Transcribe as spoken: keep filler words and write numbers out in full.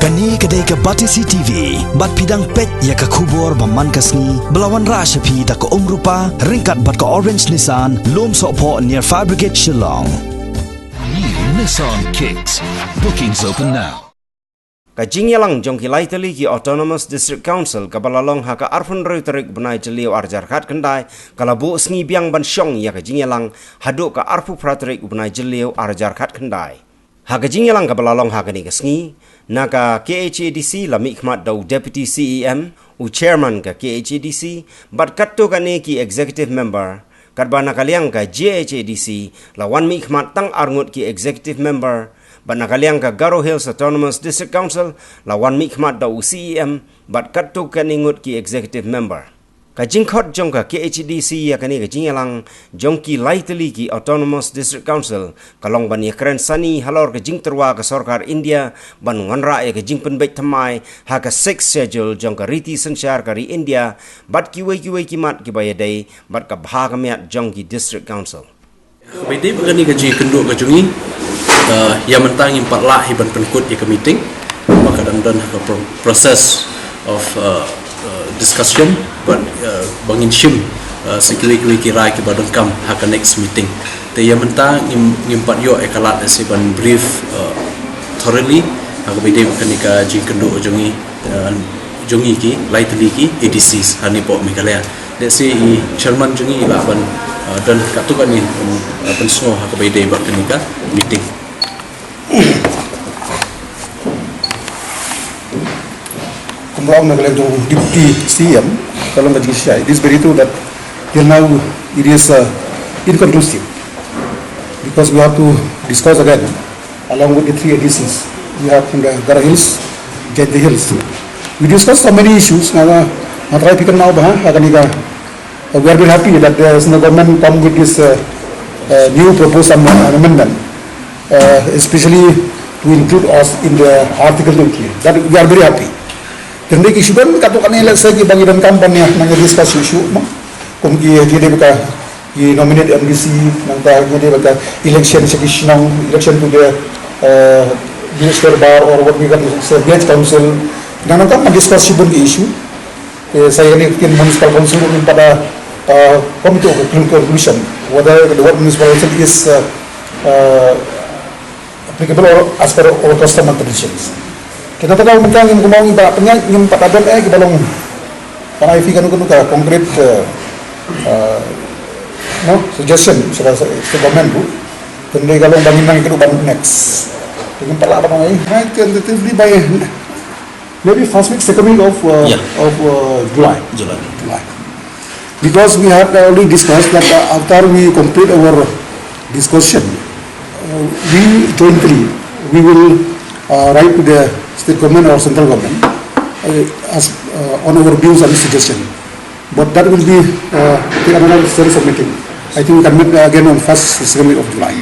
Kane ka dei ka Batesi T V, bad phi dang peit ïa ka khubor ba man ka sngi, ba la wanrah sha phi da ka Umrupa, ryngkat bad ka Orange Nissan, Lumsohphoh near Fire Brigade Shillong. New Nissan Kicks. Bookings open now. Ka jingïalang jong ki lai tylli ki Autonomous District Council kaba la long ha ka arphew hynriew tarik u bnai Jylliew arhajar khatkhyndai, ka la buh sngi biang ban shong ïa ka jingïalang haduh ka arphew phra tarik u bnai Jylliew arhajar khatkhyndai. Ha ka jingïalang kaba la long ha kane ka sngi, na ka K H A D C la mihkhmat da u Deputy C E M, u Chairman ka K H A D C, bad katto katne ki Executive Member, katba na ka liang ka J H A D C la wan mihkhmat tang arngut ki Executive Member, bad na ka liang ka Garo Hills Autonomous District Council la wan mihkhmat da u C E M, bad katto katne ngut ki Executive Member. Ka jingkhot jong ka K H A D C ïa kane ka jingïalang jong ki lai tylli ki Autonomous District Council ka long ban ïakren sani halor ka jingtyrwa ka sorkar India ban wanrah ïa ka jingpynbeit thymmai ha ka Sixth Schedule jong ka riti synshar ka ri India, bad kiwei kiwei ki mat kiba ïadei bad ka bha ka miat jong ki District Council. Kaba ïadei bad kane ka jingïakynduh ka jong ngi, uh, ïa mynta ngim pat lah hi ban pynkut ïa ka meeting, ba ka dang don ha ka pro-, process of, uh, uh, discussion, bad, uh, ba ngin shim, uh, sa kiwei kiwei ki rai kiba donkam ha ka next meeting. Te ïa mynta ngim, ngim pat ïoh ïa ka lad lehse ban brief, uh, thoroughly ha kaba ïadei bad kane ka jingïakynduh jong ngi, uh, jong ngi ki lai tylli ki A D Cs hangne poh Meghalaya. Lehse i Chairman jong ngi i lah ban, uh, don katto katne, um, uh, pynsngew ha kaba ïadei bad kane ka meeting. Kumba ong na ka liang jong u Deputy C E M, ka long ka jingshisha. It is very true that till now it is, uh, inconclusive because we have to discuss again along with the three A D Cs we have from the Garo Hills, Jaintia Hills. We discussed so many issues. Nga, nga try pick up now ba ha kane ka, uh, we are very happy that the central government come with this, uh, uh, new proposed am-, amendment, uh, especially to include us in the Article twenty. That we are very happy. Tynrai ki issue ban katto katne, let's say, kiba ngi donkam ban ïa, nang ïa discuss issue mo. Kum ki, ki dei ba ka, ki nominate M D C, nangta ki dei ba ka election sha ki shnong, election to the, uh, village durbar or what we can say, village council. Nang nangta ban discuss shibun ki issue. Te sa ïa kane ki municipal council ruh ngim pat da, uh, come to a conclu-, conclusion whether the word municipal council is, uh, uh, applicable or as per our custom and traditions. Kita tahu, mungkin ngim kumno, ngim pat pynjah, ngim pat don eh kiba long. Para ifi kanu kanu ka concrete, uh, uh, no suggestion sha ka, sha ka government ruh. Tynrai ka long ba ngin nang ïakynduh ban next. Ngim pat lah ban ong, eh, tentatively by maybe first week, second week of, uh, Yeah. of, uh, July. July. July. Because we had already discussed that, uh, after we complete our discussion, uh, we jointly, we will, uh, write to the state government or central government, uh, as, uh, on our views and suggestion. But that will be, uh, take another series of meeting. I think we can meet again on first, second week of July.